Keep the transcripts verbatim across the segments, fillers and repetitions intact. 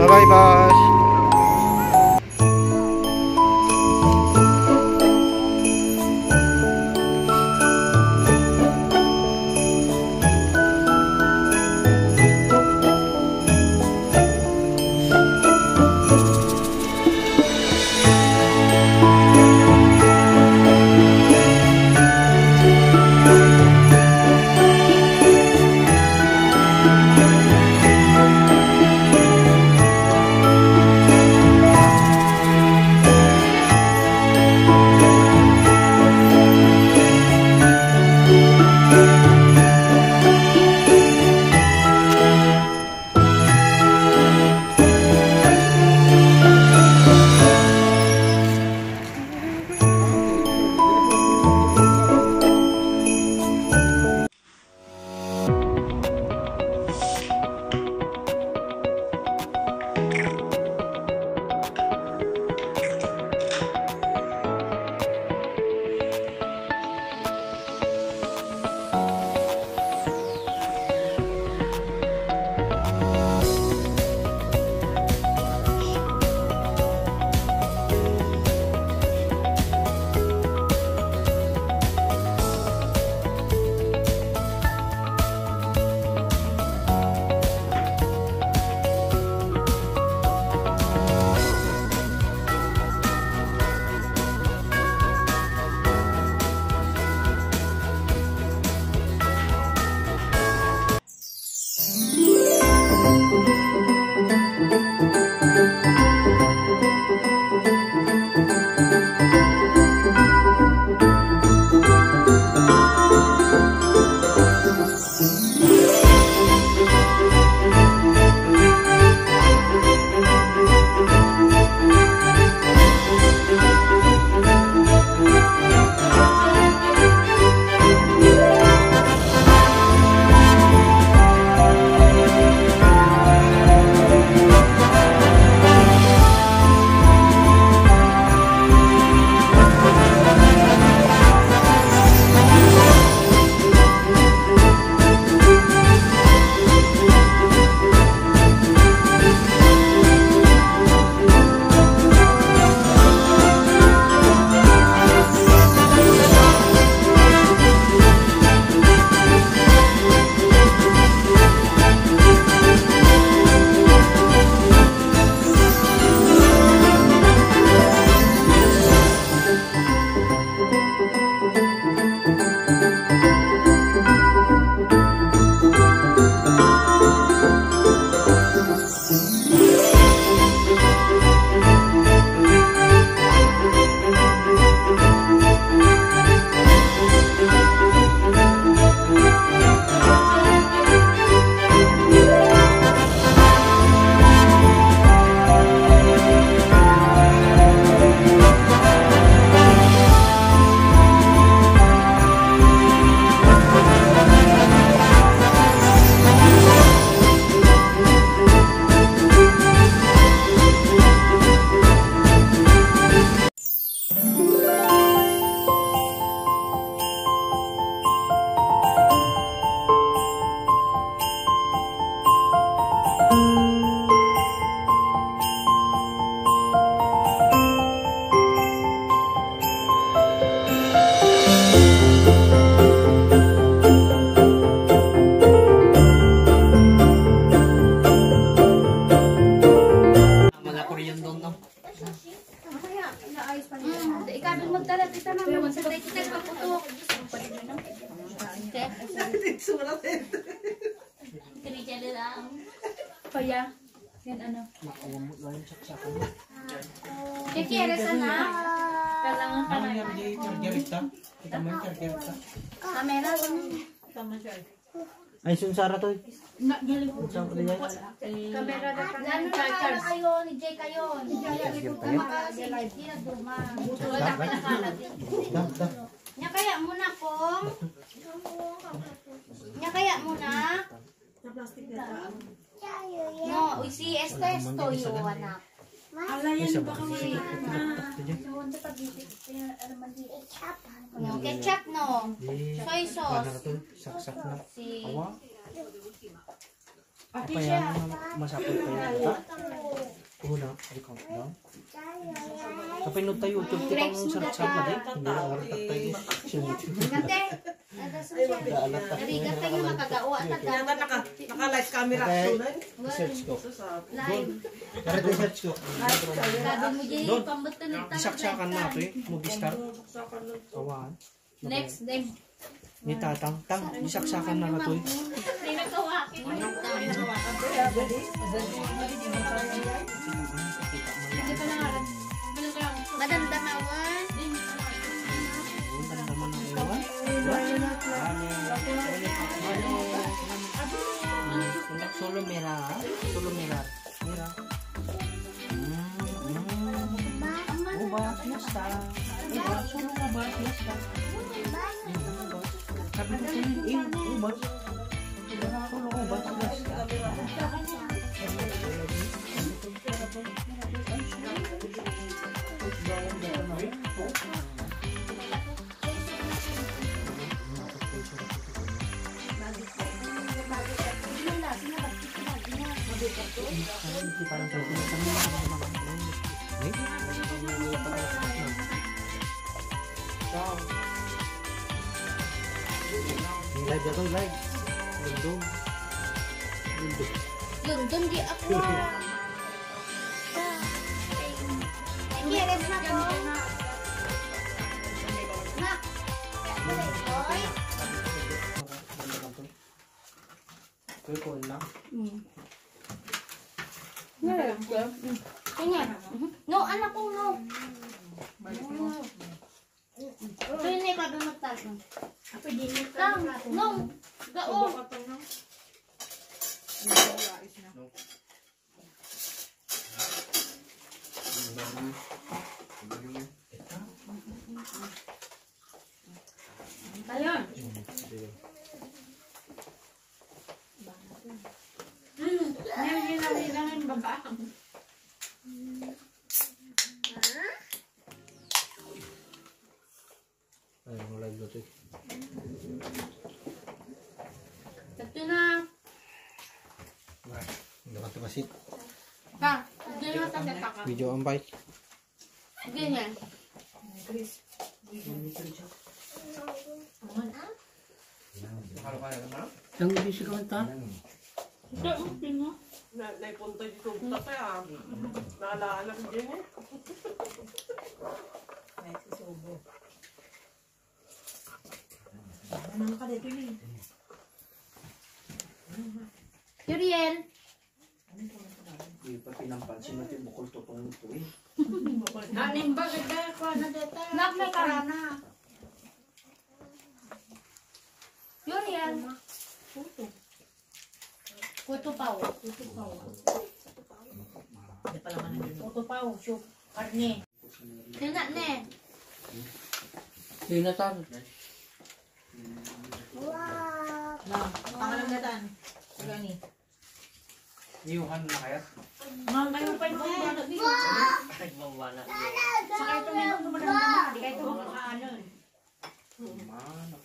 Bye-bye, Bash. Wala ko riyan doon, no? Mm, ikabil mo talaga kita naman. Sa tayo kita kaputok. Okay? Kaya, yan ano. Kaya kaya sana. Kailangan pa naman. Kita mo yung charger ta. Kamera. Tama siya. Ay, sun Sara to. Unsa man diay? Kamera na. Ano na kayo ni Jay kayo? Ni Jay kayo. Di na duma. Da, da. Nya kaya mo na kung. Nya kaya mo na. No, uy, si esto, esto, yo, anak. Ala, yan, baka may, ah, no, ketchup, no. Soy sauce. Saksak na. Si Awa. Ate siya. Masapol pa yun. Una, ay, countdown. Kapag nung tayo, YouTube, kita mong sarap-sarap na din. Hindi na oras tayo. Ate, narigat tayo makagawa at Kaya naka, naka-live camera. Okay. Search ko. Live. Para search ko. Sabi mo, Jay, Doon. Pambato na tayo. Isaksakan na ito eh. Movie star. Awan. Next, then. Ni Tatang. Tang, isaksakan na nga to eh. May nagkawaki. Madam Damawan. Solo mira, solo mira. Mira. Mm, mm. Uba, fiesta. Uba, solo uba, fiesta. Mm, uba. Sabi ko sa'yo, eh, uba. Uba, solo uba, fiesta. Live na to, live. Lundong. Lundong. Lundong di ako, ah. Kiris na to. Nak. Oy. Kuya, kuha lang. Mm. Ngayon, kuya. Mm. Tingnan. Mhm. No, anak ko, no. Ito yung ikaw doon magtago. Ako, di niya Tang, no. Gao. Ayun. Hmm, yan, yan, yan, yan, baba. Ay, mo live na to eh. Ito na. Wah, hindi ka tumasin. Pa, hindi na matanda ka. Video ang bike. Ganyan. Ang busy ka man ta? Hindi, okay na. Na, naipunta dito, tatay, ah. Naalala ko din, eh. Ay, susubo. Ano ka dito, eh? Uriel. Di pa pinampansin mo, ti bukol to tong ito, eh. Naning bagay ka, kuha na deta. Nak, may karana. Yun yan. Kuto. Kuto pao. Kuto pao. Kuto pao, siyo. Karne. Yun na, ne. Yun na, tan. Wow. Na, pangalan na, tan. Gani. Iuhan na kaya? Mga kayo pa yung mga anak niyo. Ay, mawala. Sa kayo itong inom, kumaramdaman, di kayo itong mga ano.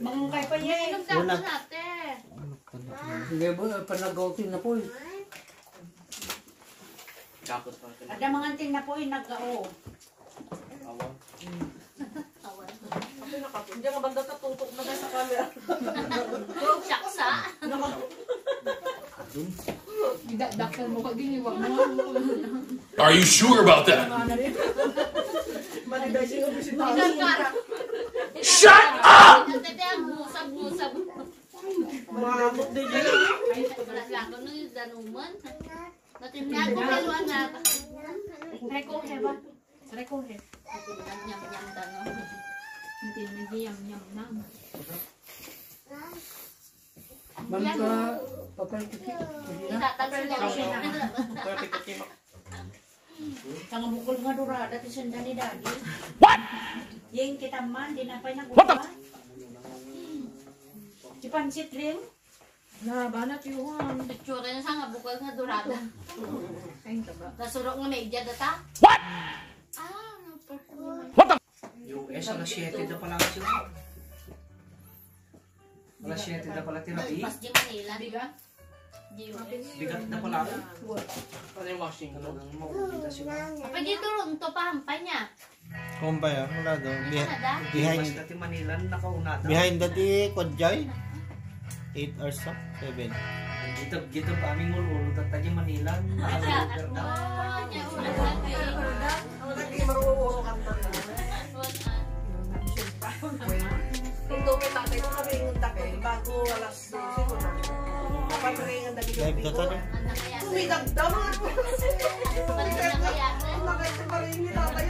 Mga kayo pa yan. Inom ka Una. Ako na, te. Hindi ba, panagaw tinapoy. Dapat pa ito. Ada mga tinapoy, nag-, oo. Awan. Kasi nakapit. Diyan ka banda, tatutok na tayo sa camera. Saksa. Idakdakkel mo ka, giniwa mo. Are you sure about that? Maliday siya yung bisita. Shut up! Tete, ang musab-musab. Maramot din yun. Ay, wala lang ako nung yung danuman. Matindi ako, pero anak. Recoge ba? Recoge. Nyam, nyam, nyam, tano. Matindi, nyam, nyam, nyam. Balik ka, papel titi. Itatag sa loob. Tanga bukol nga durada ti senda ni Daddy. What? Yeng kita man, di na pay nagupa. What the f-? Ti pansit, Ling? Na, banat yung, um, itsura niya sa nga bukol nga durada. Ay, taba. Nasuro nga may idya data. What? Ah, no, perfume. What the f-? U S, alas siyete da pala kasi. Alas siyete da pala ti rabii. Pas di Manila. Biga? Bigat na pala. Ano yung washing ko? Talagang maubos na sila. Apa dito ron to pa ang panya? Kumpay, ah, wala daw. Bih- Ano da? behind, Mas dati Manila, nakauna daw. Behind dati, Kodjay. Eight hours, ah, seven. Gito, gito pa aming ulo-ulo, tatagi Manila. Nakalugar na. Oh, niya ulo dati. Ang lagi maruuro kanta na. What, ah? Kung doon may tatay ko, kami yung takot bago alas dose ko na. Kapag rin ang dali Live ka, tara. Ano kaya? Kumigagdam. Ano na kaya? Nakita pa rin ni tatay.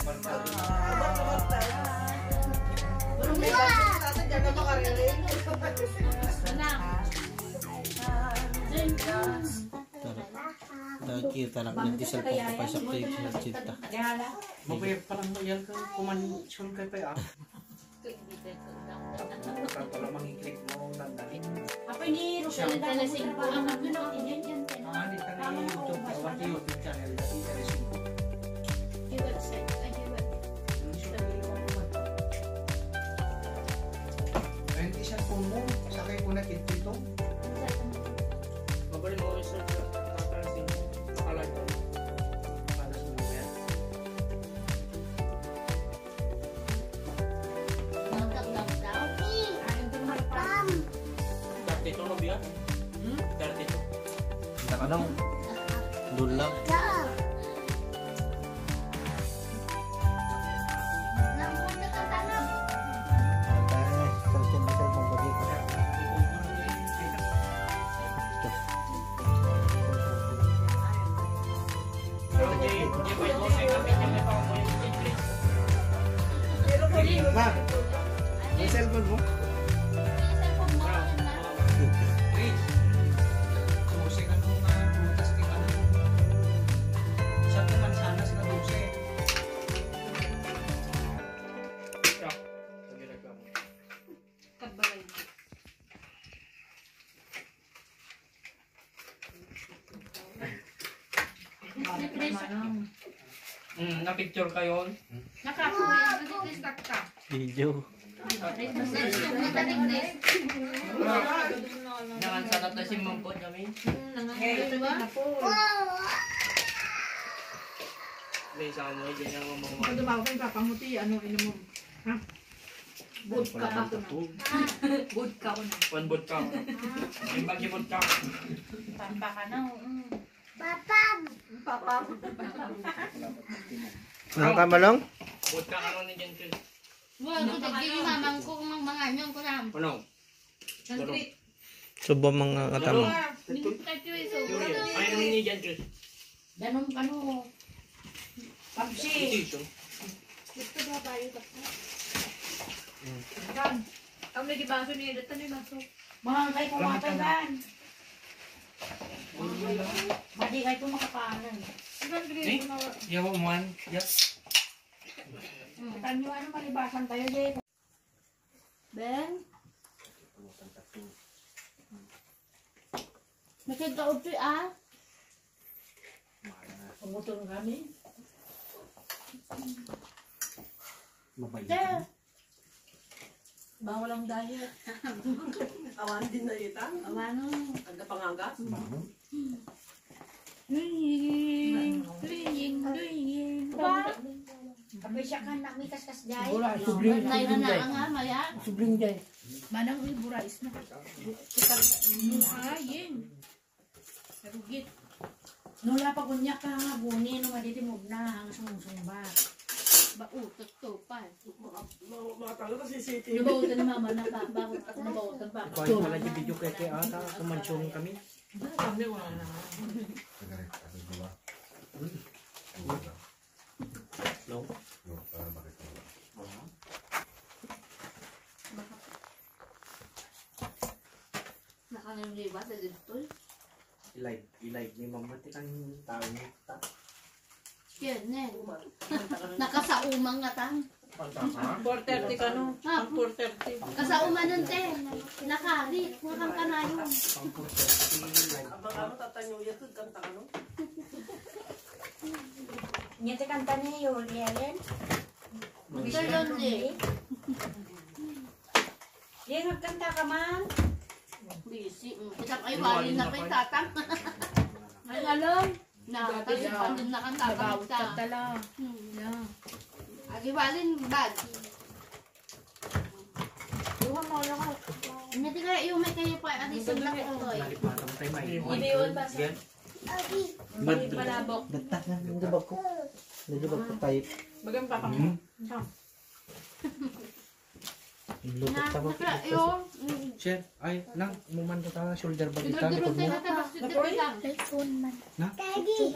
Abat-abat tayo. Walang may bata si tatay, diyan na makarere. Ano? Tara. Nakikita lang yung diesel pump ko kay sakto yung sinadsinta. Mapayag pa lang mo yan, kumansyon ka pa, ah. Pala mangiklik mo, tandaan. Apa ni Rosel? Pala si Kuya, ano, ano, yan, yan, yan. Ah, di ka na yung YouTube, pati YouTube channel, dati ka na yung Di website, ay, di web. Ay, hindi siya pumo. Sakay ko na kit ito. Babalik mo yung search ng tatansin. Nakalag ko. Nakalas mo na ba yan? Welcome, welcome. Dati ito, Robia? Hmm? Dati ito. Ang tanong. Doon lang. Ma, may cellphone mo? Hmm, na-picture kayo. Nakakuha. Nagkikistak ka. Video. Nangan sa tatas yung mangkot kami. Nangangalit na po. May sama mo dyan yung mga Pag dumawa kayo, papanguti, ano, inom mo. Ha? Vodka ako na. Vodka ko na. One vodka. Yung bagi vodka. Pampa ka na, oo. Papam. Ano ka, Malong? Vodka ano ni Jen Chris? Wala ko, dagdi ni mamang ko, kung mga anyan ko na. Ano? Concrete. Subo mga katamo. Minit ka, Chris, so. Yun, yun. Ay, ano ni Jen Chris? Ganun ka, no? Pabsi. Ito. Gusto ba tayo tapos? Yan. Ang may dibaso niya, dito na yung maso. Mahangkay ko, matay, Dan. Madi kayo po makapanan. Ang green ko na. Yawa man. Yes. Tanyo, ano, malibasan tayo, Jay? Ben? Nakita utoy, ah. Pagutong kami. Te, Bawal ang diet. Awan din na ita. awano. Agda pangagas. Duying, duying, duying. Ba? Kapag siya ka na, may kaskas diet. Tayo na na nga, maya. Manang uy, burais na. Aying. Narugit. No, la pagunyak ka nga, guni, no, maditimog na, ang sungsung ba? Ba, utot to, pa. Mga talo kasi C C T V. Nabautan ni mama na pa, bakit ako nabautan pa? Balik pala yung video kay kay ata, kumansyon kami. Kami wala na. No? Nakaliliwa sa dito. I-live, i-live ni mama ti kan tao ni ta. Yan, eh. Nakasaumang nga tang. Four thirty ka, no? Ang four thirty. Kasauman nun, te. Nakarit. Nakang kanayon. Abang ano tatanyo yan, kanta ka, no? Niya ti kanta ni Yoli, ayan. Sir Lonely. Yan, nagkanta ka man. Please. Mm, kita ay walin na pa yung tatang. Ay, alam. Na, tapos pandun na kang tatang. Nagawit ka tala. Hmm. Yeah. Agi walin, bag. Iwan mo, ano ka? Hindi ka, yung may kayo pa, ano yung sundak ko, eh. Nalipatan tayo, may Iniwan ba sa Yan. Hindi palabok. Dagdag na, hindi bag ko. Hindi bag ko tayo. Bagang papa mo. Hmm? Lutot Na, ako. Nakla, yung, mm. Sir, ay, nang, umuman ka ta, shoulder bag ita, Dudurot likod mo. Tayo na tapos dito, Naku, eh. Pila. Cellphone man. Na? Kagi.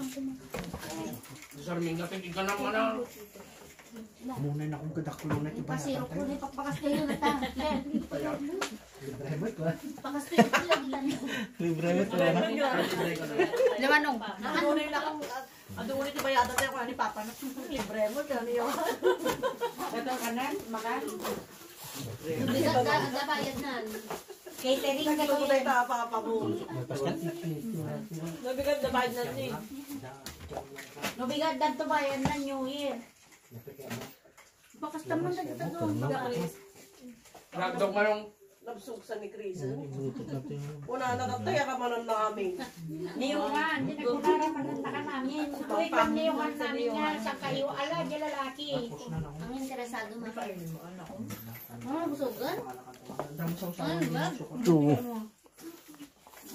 Sarming natin, ikaw lang, ano? Muna na akong kadakulo na ito. Pasiro ko, ipagpakas kayo na ta. Libre mo ito, ah. Pakas kayo, ito lang, ilan yun? Libre mo ito, ah. Libre ko na. Limanong. Ano na yung nakang-, adu ulit yung bayada tayo kung ano ni Papa na. Libre mo, kaya niyo. Ito, kanan, makan. Bigat na, ang bayad na. Catering Hindi ka ko tayo. Tapa, Papa mo. Nabigat na bayad na ni. Nabigat na to bayad na New Year. Bakas naman na kita doon. Nagdok manong Nabsugsa ni Chris. Una na katay, aramanan namin. Niyo nga, hindi nagkunara pa ng taka namin. Uy, pag niyo nga namin nga, sa kayo, ala, di lalaki. Ang interesado mo. Ah, busugan? Ano ba? Oo.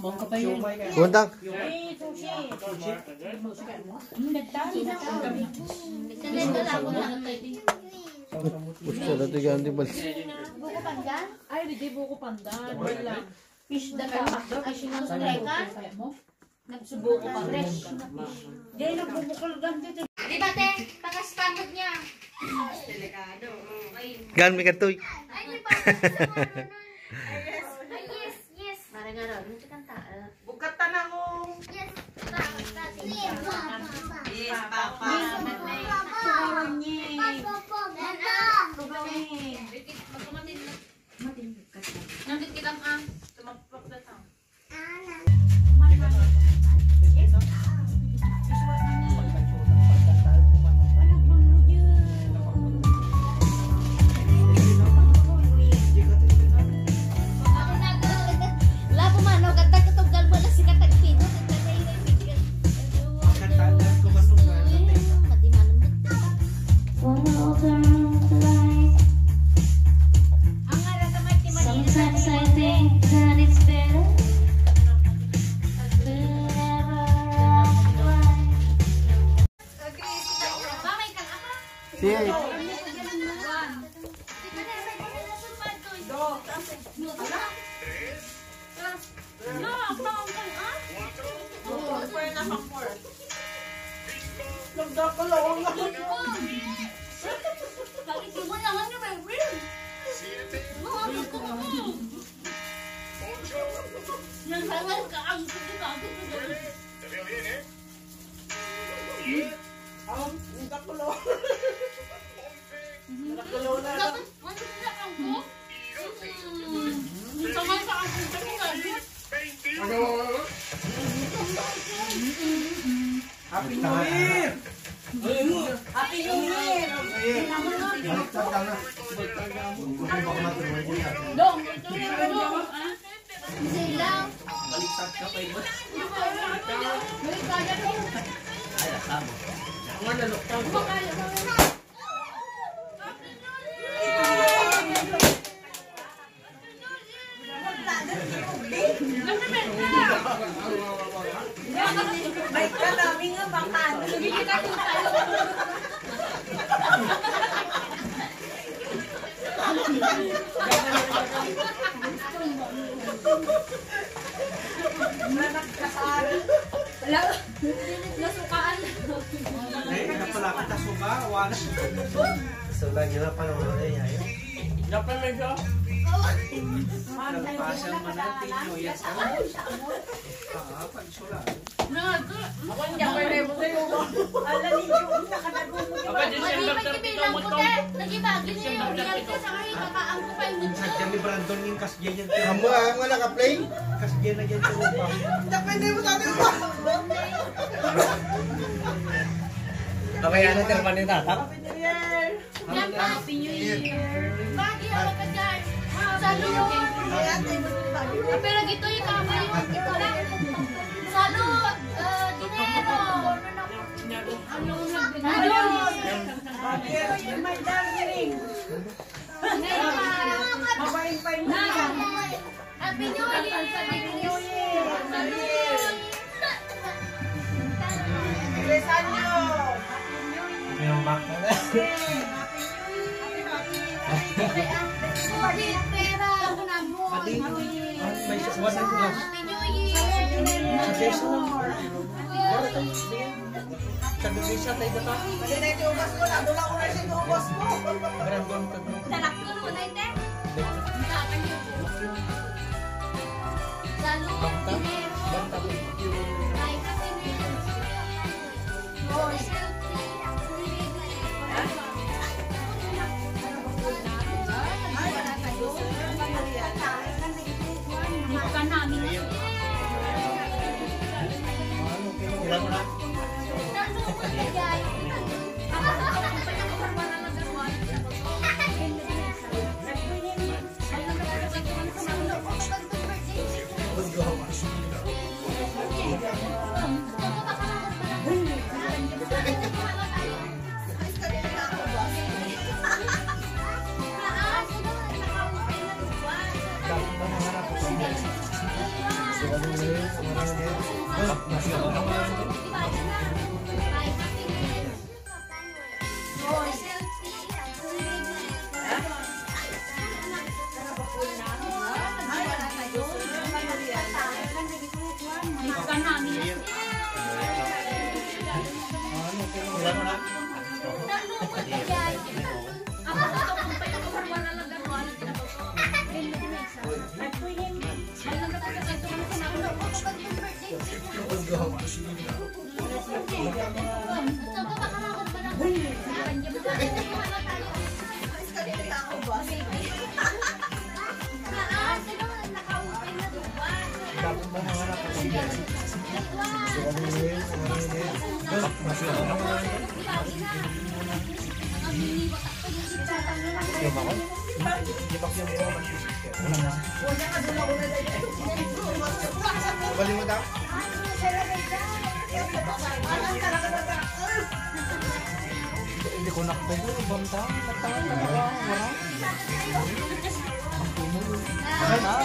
Bangka pa yun. Buntag. Eh, sushi. Sushi. Nagtali na ako. Nagtali na ako. Gusto na ito yung antibal. Buko pandan? Ay, di buko pandan. Wala. Fish na lang. Ay, sinunod ka? Nagsubo ko pa. Fresh na fish. Di, nagbubukol ganti. Di ba, te? Tagas tamad niya. Delikado. Ay. Gan mi katoy. Ay, di ba? Ay, yes. Ay, yes, yes. Parang nga raw, hindi kanta, ah. Bukat na akong Yes, Papa. Yes, Papa. Yes, Papa. Papa. Papa. Papa. Papa. Nandit kita, ah. Tumagpak na tao. Lapu mano, kanta ko tunggal mo lang si Katag Pino, kanta na yung Madi manong dito. Sometimes I think that it's better to never try. Sige. Nagdakal ako nga. Bakit mo naman yung may ring? Naghangal ka ang gusto ko. Ang dakulo. Dakulo na. Dapat, ano sila ang buhok? Mm. Ang kamay sa akin, sa mga Happy New Year! Happy New Year! Baliktad na. Dong, ito yung ano, ah? Sila. Baliktad ka pa, iba. Baliktad ka. Ay, ang tama. Ang manalok ka. May kanami nga baka. Wala. Nasukaan. Eh, napalapit na suka, wala. Suka, di ba, pala wala na yan? Dapat medyo. Nagpasang man ang tinyo, yes, ah. Ah, pagsula. Ako, hindi ako yung level sa'yo. Ala ninyo, nakatago mo. Aba, December thirty-two mo to. Nag-ibagin niyo yung real ko sa kayo, kapaang ko pa yung mucho. Sa Jimmy Brandon yung kas Diyan, diyan. Amo, ah, amo naka-play? Kas diyan na diyan sa lupa. Depende mo sa atin ba? Abay, ano, sir, panita, tama? Happy New Year! Happy New Year! Bagay, happy New Year! Salud! Pero dito yung kamay, ito lang. Salud! Eh, dinero! Salud! Happy New Year! Happy New Year! Tres anyos! Happy New Year! Happy New Year! Happy New Year! Happy New Year! Happy New Year! Sa Quezon. Wala tayo, sige. Sa Dugisa tayo data. Pwede na iti ubas ko, nadula ko na siya iti ubas ko. Barangay ko. Tanak ko, no, na, ite. Banta? Banta po. Balik mo daw. Hindi ko nakita yung ibang tao. Nagtao na ba? Wala. Wala.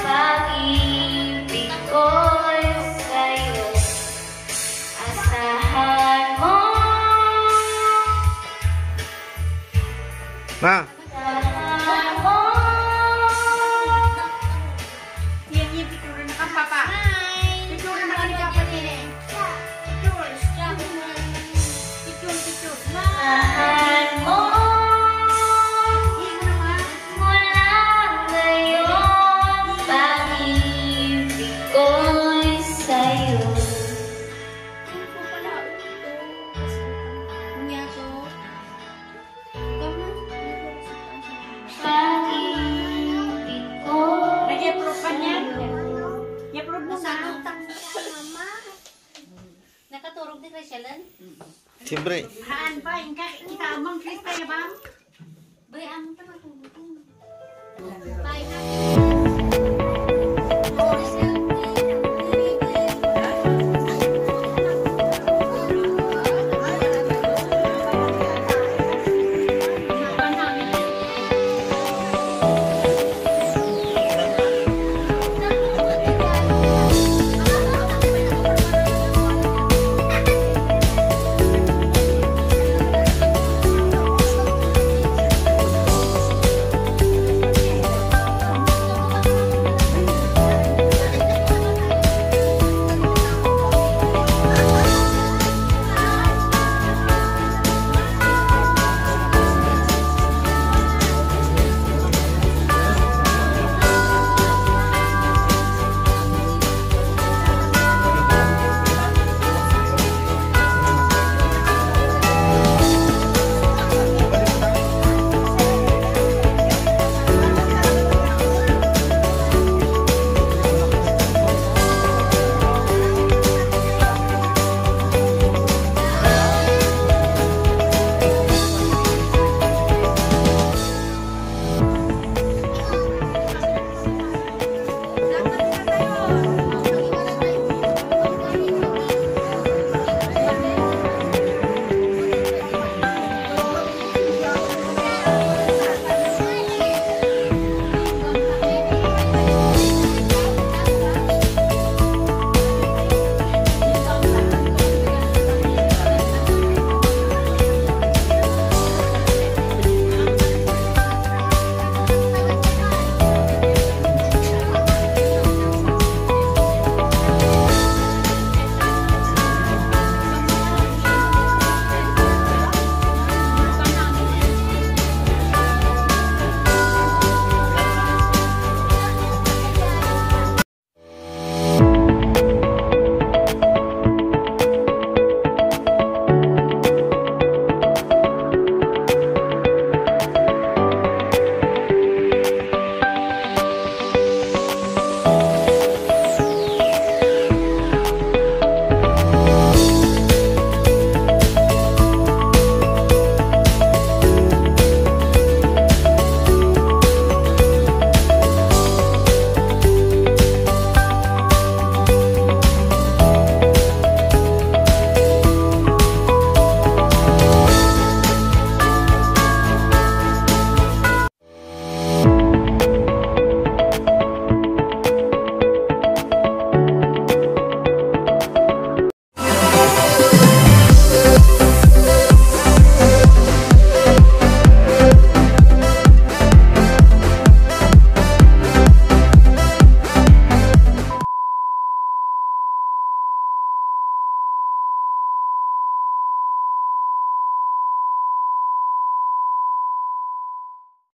Pag-ibig ko'y sa'yo, asahan mo. Ma. Asahan mo. Yan yung picture na kang papa. Hi. Picture na kang papa din eh. Picture. Picture, picture. Mahal mo. Mula ngayon, pag-ibig ko'y sa'yo. Pag-ibig ko. Nag-approve ka niya? I-approve mo na. Nakaturog ni Rachel, eh? Siyempre. Haan pa, inka, kita amang Chris tayo ba? Bay, ang pa natulog yun. Bay, happy